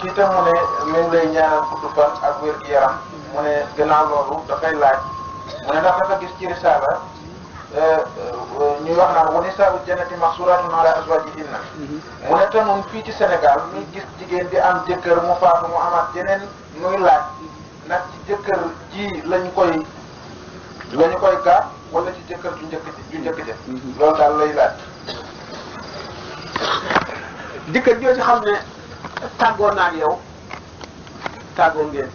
kii tam mu ne mi ngi lay ñaanal gudd fan ak wér gi yaram mu ne gannaaw loolu dafay laaj mu ne ndax dafa gis ci risaala ñuy wax naan wa nisaa'u jannati mahsuuraatun alaa azwaajihinna mu ne te moom fii ci Sénégal muy gis jigéen di am jëkkër mu faatu mu amaat jeneen muy laaj nag ci jëkkër ji lañu koy gaaf wala ci jëkkër ju njëkk ji loolu daal lay laaj. jëkkër joo ci xam ne tàggoo naa ak yow tàggoo ngeen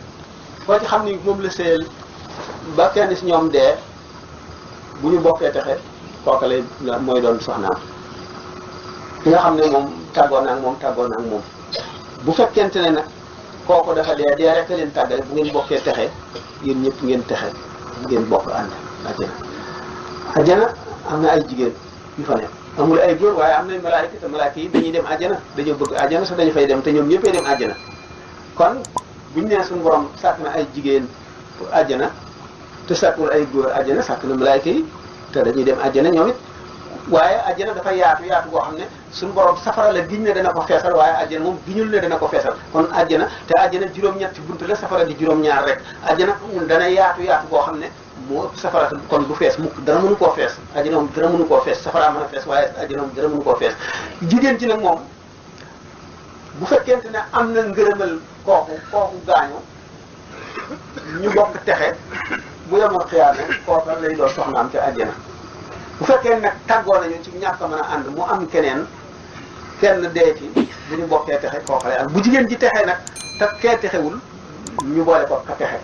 koo ci xam ni moom la sëyal ba kenn si ñoom dee bu ñu bokkee texe kooka lay mooy doon soxnaam ki nga xam ne moom tàggoo naa ak moom bu fekkente ne nag kooku dafa dee rek a leen tàggale bu ngeen bokkee texe yéen ñëpp ngeen texe ngeen bokk ànd ajjana am na ay jigéen yu fa nekk amul ay góor waaye am nañ malaayika te malaayika yi dañuy dem àjjana dañoo bëgg àjjana sax dañu fay dem te ñoom ñëppay dem àjjana kon buñu nee suñu borom sàkk na ay jigéen pour àjjana te sàkkul ay góor àjjana sàkk na malaayika yi te dañuy dem àjjana ñoom it waaye àjjana dafa yaatu boo xam ne suñu borom safara la giñ ne dana ko feesal waaye àjjana moom giñul ne dana ko feesal kon àjjana te àjjana juróom-ñetti bunt la safara di juróom-ñaar rek àjjana dana yaatu boo xam ne moo ëpp safara kon du fees mukk dara mënu koo fees àjjana moom dara mënu koo fees safara mën a fees waaye àjjana moom dara mënu koo fees jigéen ci nag moom bu fekkente ne am na ngërëmal kooku gaañu ñu bokk texe bu yemoon xiyaane kooka lay doon soxnaam ca àjjana bu fekkee nag tàggoo nañu ci ñàkk a mën a ànd mu am kenn dee ci bu ñu bokkee texe kooka lay ànd bu jigéen ji texe nag te kee texewul ñu boole ko ka texe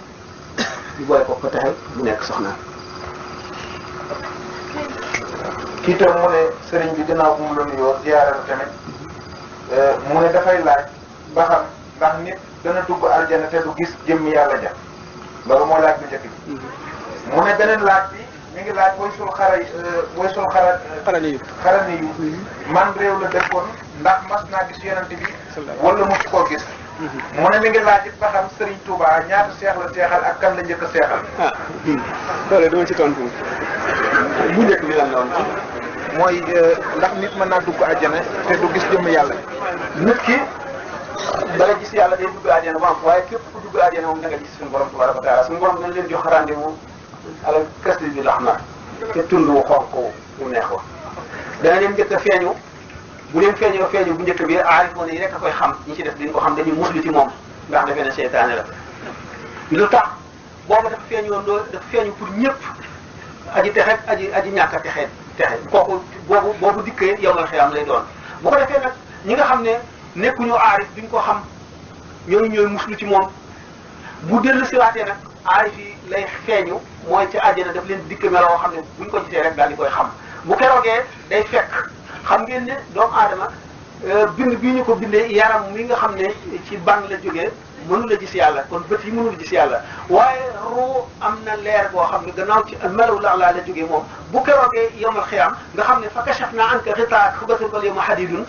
mu nekk soxnaam. kii tam mu ne sëriñ bi gannaaw bu mu la nuyoo ziyaara la tamit mu ne dafay laaj ba xam ndax nit dana dugg aljana te du gis jëmmi yàlla ja loolu moo laaj bu njëkk bi. mu ne beneen laaj bi mi ngi laaj booy sul xarani yu man réew la dëkkoon ndax mas naa gis yonent bi wala mosu koo gis. mu ne mi ngi laaj it ba xam Serigne Touba ñaata seex la seexal ak kan la njëkk a seexal. loolu dama ci tontu bu njëkk bi lan la woon mooy ndax nit mën naa dugg àjjana te du gis jëmm yàlla. nit ki dara gis yàlla day dugg àjjana bu am waaye képp ku dugg àjjana moom da nga gis suñu borom tabaraka wa taala suñu borom dañ leen jox rendez-vous ala kasri bi laxmar te tund wu xonq mu neex ko dana leen njëkk a feeñu. bu leen feeñu bu njëkk bi aarifoon yi rek a koy xam ñi ci def dañ ko xam dañuy muslu ci moom ndax defee ne seytaane la lu tax boobu dafa feeñu pour ñëpp aji texe aji ñàkk a texe kooku boobu dikkee yow nga xiyam lay doon bu ko defee nag ñi nga xam ne nekkuñu aarif duñ ko xam ñooy muslu ci moom bu dellu siwaatee nag aarif yi lay feeñu mooy ci àjjana daf leen dikk meloo xam ne buñ ko gisee rek daal di koy xam bu keroogee day fekk xam ngeen ne doomu aadama bind bii ñu ko bindee yaram mi nga xam ne ci ban la jógee mënu la gis yàlla kon bët yi mënul gis yàlla waaye ruu am na leer boo xam ne gannaaw ci melaw la jógee moom bu keroogee yawmal xiyaam nga xam ne fa kashafnaa anka ghitaa'aka fa basaruka al-yawma hadiidun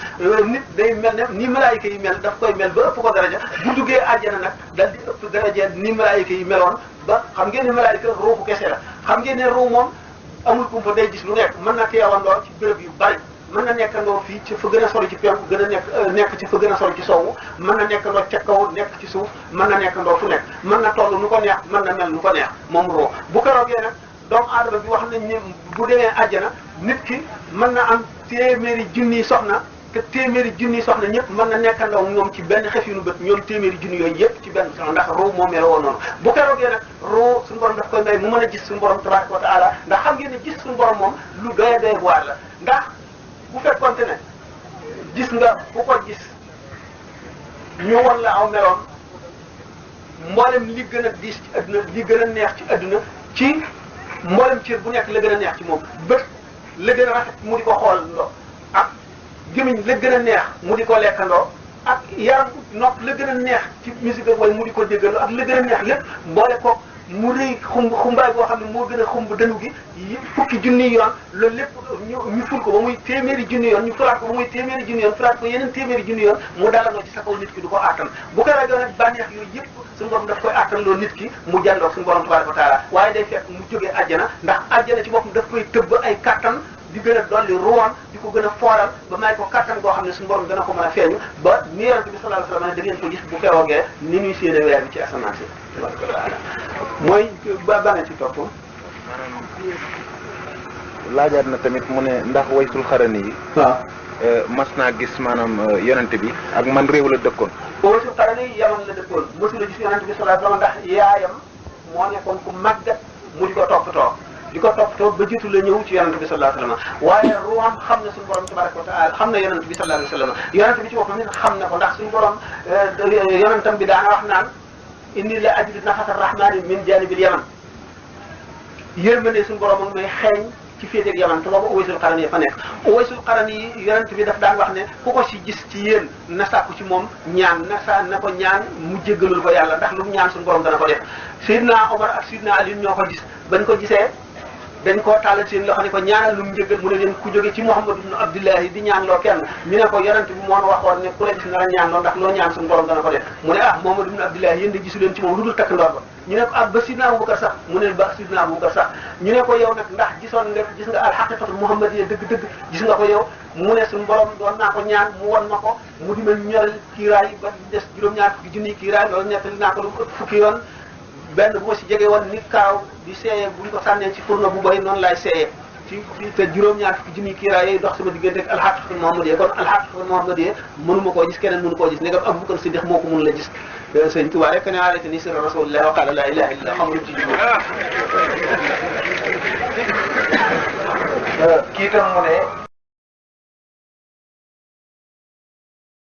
nit day mel ne ni malaayika yi mel daf koy mel ba ëpp ko daraja bu duggee àjjana nag dal di ëpp daraja ni malaayika yi meloon ba xam ngeen ne malaayika ruuxu kese la xam ngeen ne ruu moom amul kumpa day gis lu nekk mën na teewandoo ci béréb yu bari mën na nekkandoo fii ci fa gën a sori ci penku gën a nekk ci fa gën a sori ci sowwu mën na nekkandoo ca kaw nekk ci suuf mën na nekkandoo fu nekk mën na toll nu ko neex mën na mel nu ko neex moom roo bu keroogee nag doomu aadama bi wax nañ ne bu demee àjjana nit ki mën na am téeméeri junniy soxna te téeméeri junniy soxna ñëpp mën na nekkandoo ñoom ci benn xef yu nu bët ñoom téeméeri junni yooyu yëpp ci benn soxna ndax roo moo mel woon noonu bu keroogee nag roo suñu borom daf koy may mu mën a gis suñu borom tabaraka wa taala ndax xam ngeen ne gis suñu borom moom lu doy waar la ndax bu fekkonte ne gis nga bu ko gis ñu won la aw meloon mboolem li gën a diis ci adduna li gën a neex ci adduna ci mboolem cër bu nekk la gën a neex ci moom bët la gën a rafet mu di ko xool ndoo ak gémmiñ la gën a neex mu di ko lekkandoo ak yaram nopp la gën a neex ci musique wala mu di ko déggaloo ak la gën a neex lépp mboole ko mu rëy xumbaay boo xam ne moo gën a xumb dënu gi fukki junni yoon loolu lépp ñu ful ko ba muy téeméeri junni yoon ñu fulaat ko ba muy téeméeri junni yoon fulaat ko yeneen téeméeri junni yoon mu dalanoo ci sa kaw nit ki du ko àttan bu ko rajo nag bànneex yooyu yëpp suñu borom daf koy àttan loolu nit ki mu jàndoog suñu borom tabaraka wa taala waaye day fekk mu jógee àjjana ndax àjjana ci boppam daf koy tëbb ay kattan di gën a dolli ruwam di ko gën a fooral ba may ko kattan goo xam ne suñu borom dana ko mën a feeñu ba ni yonent bi sallallahu alayhi wasallam da ngeen ko gis bu keroogee ni ñuy séene weer bi ci asamaan si mooy ba nga ci topp. laajaat na tamit mu ne ndax waysul xarani yi. waaw. mas naa gis maanaam yonent bi ak man réew la dëkkoon. waysul xarani yi Yaman la dëkkoon mosula gis yonent bi sallallahu alayhi wasallam ndax yaayam moo nekkoon ku màggat mu di ko toppatoo ba jiitu la ñëw ci yonent bi sallallahu alayhi wasallam waaye ruuxam xam na suñu borom tabaraka wa taala xam na yonent bi sallallahu alayhi wasallam yonent bi ci boppam nit xam na ko ndax suñu borom yonentam bi daana wax naan inni la ajidu nafata rahmani min janibil yaman yërmande suñu borom ak may xeeñ ci féeteeg yaman te boobu Uwaysul Qarani fa nekk Uwaysul Qarani yonent bi daf daan wax ne ku ko si gis ci yéen na sàkku ci moom ñaan na ko ñaan mu jéggalul ko yàlla ndax lu mu ñaan suñu borom dana ko def Seydina Omar ak Seydina Ali ñoo ko gis bañ ko gisee dañ koo tàllal seen loxo ne ko ñaanal lu mu njëggal mu ne leen ku jóge ci Muhammad ibn Abdullahi di ñaan loo kenn ñu ne ko yonent bi moo waxoon ne ku la gis na la ñaan loo ndax loo ñaan suñu borom dana ko def mu ne Muhammad ibn Abdullahi yéen de gisu leen ci moom lu dul takk ndoor ba ñu ne ko ba Sidna Abubakar sax mu ne ba Sidna Abubakar sax ñu ne ko yow nag ndax gis nga alxaqiqatul muhammadiyya dëgg-dëgg gis nga ko yow mu ne suñu borom doon naa ko ñaan mu won ma ko mu di ma ñoral kiiraay ba des juróom-ñaar fukki junniy kiiraay loolu nettali naa ko lu fukki yoon benn bu ma si jege woon nit kaaw di seeyee bu ñu ko sànnee ci fourneau bu bëri noonu laay seeyee ci te juróom-ñaar fukki junniy kiiraay yooyu dox sama diggante ak alxaqiqatul muhammadiyya kon alxaqiqatul muhammadiyya mënuma koo gis keneen mënu koo gis ndegam Abubakar Siddiq moo ko mun la gis sëñ Tuubaa rek ne arrêté sirra rasulillah wa qala la ilaha illa xamul ci jublu kii tam mu ne